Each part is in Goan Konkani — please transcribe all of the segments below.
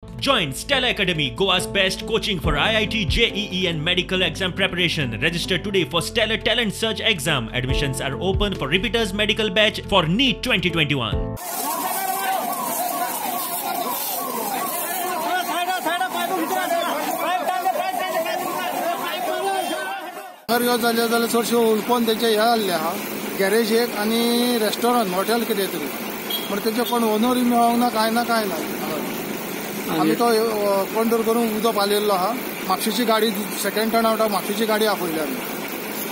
Join Stella Academy, Goa's best coaching for IIT, JEE and medical exam preparation. Register today for Stellar Talent Search exam. Admissions are open for repeaters medical batch for NEET 2021. जालें जाल्यार चडशे उलकोन तेंचे हें जाल्लें आहा, गॅरेज एक आनी रेस्टॉरंट हॉटेल कितें तरी, पूण तेंचे कोण ओनरूय मेळोंक ना, कांय ना कांय ना. आमी तो कंट्रोल करून उजो पालयल्लो आहा. म्हापशेची गाडी सेकंड टर्न आवट, म्हापशेची गाडी आपयली आमी.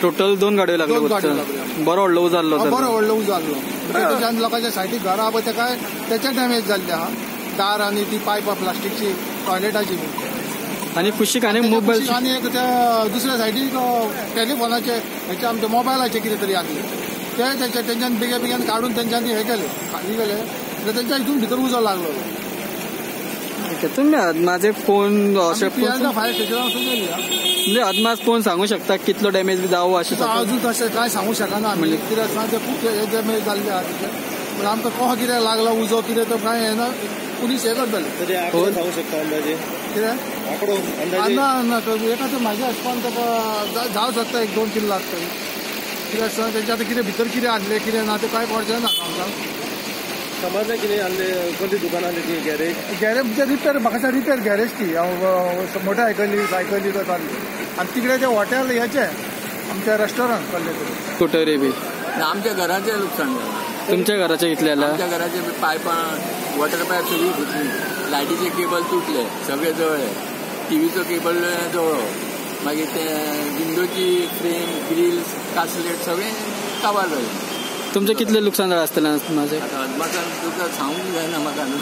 टोटल दोन गाडयो लागल्यो. दोन गाडयो लागल्यो. बरो व्हडलो उजो जाल्लो. बरो व्हडलो उजो जाल्लो. तेच्यान लोकांच्या सायडीक घरां आहा पळय तेका तेचे डॅमेज जाल्ले आहा, दार आनी ती पायपां प्लास्टिकची टॉयलेटाची. आनी कुशीक आनी मोबायल आनी एक त्या दुसऱ्या सायडीक टेलिफोनाचे हेचे आमच्या मोबायलाचे कितें तरी आसले ते तेंच्या तेंच्यान बेगीन बेगीन काडून तेंच्यांनी हे केले, खाली केले. तेंच्या हितून भितर उजो लागलो. तुमी अदमाजे फोन अशें फायर स्टेशनार वचून गेली. म्हणजे अदमास फोन सांगू शकता कितलो डॅमेज बी जावं अशें? अजून तशें कांय सांगू शकना आमी, कितें आसना ते खूब डॅमेज जाल्ले आहा तिचे. पूण आमकां कसो कितें लागलो उजो कितें तो कांय येना, पुलीस हे करतले. सांगू शकता अंदाजे कितें आंकडो? ना ना, एका तर म्हाज्या हिसपान ताका जावं शकता 1-2-3 लाख तरी. कितें आसतना तेंच्या आतां कितें भितर कितें आसलें कितें ना तें कांय कळचें ना आमकां. समजलें कितें आसलें? कोणती दुकानां आसली ती? गॅरेज गॅरेज रिपेर, म्हाका दिसता रिपेर गॅरेज ती मोटरसायकली सायकली तो चालली. आनी तिकडे ते हॉटेल हेचें आमचें रेस्टॉरंट कसलें तरी. स्कुटरी बी आमच्या घराचें लुकसाण जालां. तुमच्या घराचें कितलें जालां? आमच्या घराचे पायपां, वॉटर पायप सगळी फुटली, लायटीचे केबल तुटले, सगळे जळ्ळे, टीव्हीचो केबल जळ्ळो, मागीर ते विंडोची फ्रेम, ग्रील, कासलेट सगळें काबार जालें. तुमचें कितलें लुकसाण जालां आसतलें माझें? आतां अदमासान तुका सांगूंक जायना म्हाका न्हू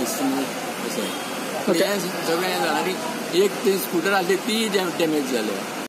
अशें. हें सगळें जालां. आनी एक ते स्कुटर आसली ती डॅमेज जाल्या.